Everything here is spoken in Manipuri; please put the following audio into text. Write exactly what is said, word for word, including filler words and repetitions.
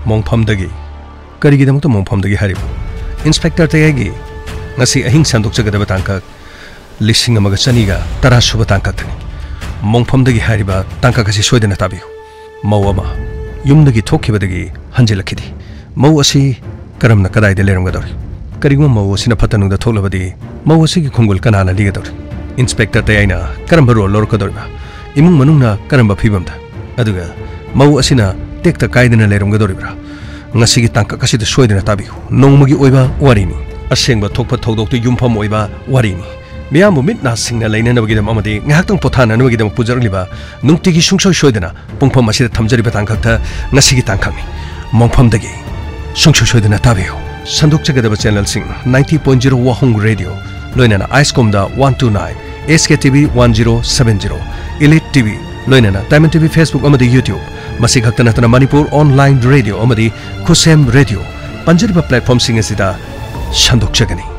ꯃꯣꯡꯐꯝꯗꯒꯤ꯫ ꯀꯔꯤꯒꯤꯗꯃꯛꯇ ꯃꯣꯡꯐꯝꯗꯒꯤ ꯍꯥꯏꯔꯤꯕ? ꯏꯟꯁꯄꯦꯛꯇꯔ ꯇꯌꯥꯏꯒꯤ ꯉꯁꯤ ꯑꯍꯤꯡ ꯁꯟꯗꯣꯛꯆꯒꯗꯕ ꯇꯥꯡꯀꯛ ꯂꯤꯁꯤꯡ ꯑꯃꯒ ꯆꯅꯤꯒ ꯇꯔꯥ ꯁꯨꯕ ꯇꯥꯡꯀꯛꯇꯅꯤ꯫ ꯃꯣꯡꯐꯝꯗꯒꯤ ꯍꯥꯏꯔꯤꯕ ꯇꯥꯡꯀꯛ ꯑꯁꯤ ꯁꯣꯏꯗꯅ ꯇꯥꯕꯤꯌꯨ꯫ ꯃꯧ ꯑꯃ ꯌꯨꯝꯗꯒꯤ ꯊꯣꯛꯈꯤꯕꯗꯒꯤ ꯍꯟꯖꯤꯜꯂꯛꯈꯤꯗꯦ꯫ ꯃꯧ ꯑꯁꯤ ꯀꯔꯝꯅ ꯀꯗꯥꯏꯗ ꯂꯩꯔꯝꯒꯗꯧꯔꯤ? ꯀꯔꯤꯒꯨꯝꯕ ꯃꯧ ꯑꯁꯤꯅ ꯐꯠꯇ ꯅꯨꯡꯗ ꯊꯣꯛꯂꯕꯗꯤ ꯃꯧ ꯑꯁꯤꯒꯤ ꯈꯣꯡꯒꯨꯜ ꯀꯅꯥꯅ ꯂꯤꯒꯗꯧꯔꯤ? ꯏꯟꯁꯄꯦꯛꯇꯔ ꯇꯌꯥꯏꯅ ꯀꯔꯝꯕ ꯔꯣꯜ ꯂꯧꯔꯛꯀꯗꯧꯔꯤꯕ? ꯏꯃꯨꯡ ꯃꯅꯨꯡꯅ ꯀꯔꯝꯕ ꯐꯤꯕꯝꯗ? ꯑꯗꯨꯒ ꯃꯧ ꯑꯁꯤꯅ ꯇꯦꯛꯇ ꯀꯥꯏꯗꯅ ꯂꯩꯔꯝꯒꯗꯧꯔꯤꯕ꯭ꯔꯥ? ꯉꯁꯤꯒꯤ ꯇꯥꯡꯀꯛ ꯑꯁꯤꯗ ꯁꯣꯏꯗꯅ ꯇꯥꯕꯤꯌꯨ꯫ ꯅꯣꯡꯃꯒꯤ ꯑꯣꯏꯕ ꯋꯥꯔꯤꯅꯤ꯫ ꯑꯁꯦꯡꯕ ꯊꯣꯛꯄ ꯊꯧꯗꯣꯛꯇ ꯌꯨꯝꯐꯝ ꯑꯣꯏꯕ ꯋꯥꯔꯤꯅꯤ꯫ ꯃꯤꯌꯥꯝꯕꯨ ꯃꯤꯠ ꯅꯥ ꯁꯤꯡꯅ ꯂꯩꯅꯅꯕꯒꯤꯗꯃꯛ ꯑꯃꯗꯤ ꯉꯥꯏꯍꯥꯛꯇꯪ ꯄꯣꯊꯥꯅꯅꯕꯒꯤꯗꯃꯛ ꯄꯨꯖꯔꯛꯂꯤꯕ ꯅꯨꯡꯇꯤꯒꯤ ꯁꯨꯡꯁꯣꯏ ꯁꯣꯏꯗꯅ ꯄꯨꯡꯐꯝ ꯑꯁꯤꯗ ꯊꯝꯖꯔꯤꯕ ꯇꯥꯡꯀꯛꯇ ꯉꯁꯤꯒꯤ ꯇꯥꯡꯀꯛꯅꯤ꯫ ꯃꯣꯡꯐꯝꯗꯒꯤ ꯁꯨꯡꯁꯣꯏ ꯁꯣꯏꯗꯅ ꯇꯥꯕꯤꯌꯨ꯫ ꯁꯟꯗꯣꯛꯆꯒꯗꯕ ꯆꯦꯅꯦꯜꯁꯤꯡ ninety point zero ꯋꯥꯍꯣꯡ ꯔꯦꯗꯤꯑꯣ, ꯂꯣꯏꯅꯅ ꯑꯥꯏꯁꯀꯣꯝꯗ one two nine, SKTV one zero seven zero, Elite TV, ꯂꯣꯏꯅꯅ Diamond TV Facebook ꯑꯃꯗꯤ YouTube꯫ ꯃꯁꯤ ꯈꯛꯇ ꯅꯠꯇꯅ ꯃꯅꯤꯄꯨꯔ online radio ꯑꯃꯗꯤ ꯈꯨꯁꯦꯝ ꯔꯦꯗꯤꯑꯣ ꯄꯟꯖꯔꯤꯕ ꯄ꯭ꯂꯦꯠꯐꯣꯝꯁꯤꯡ ꯑꯁꯤꯗ ꯁꯟꯗꯣꯛꯆꯒꯅꯤ꯫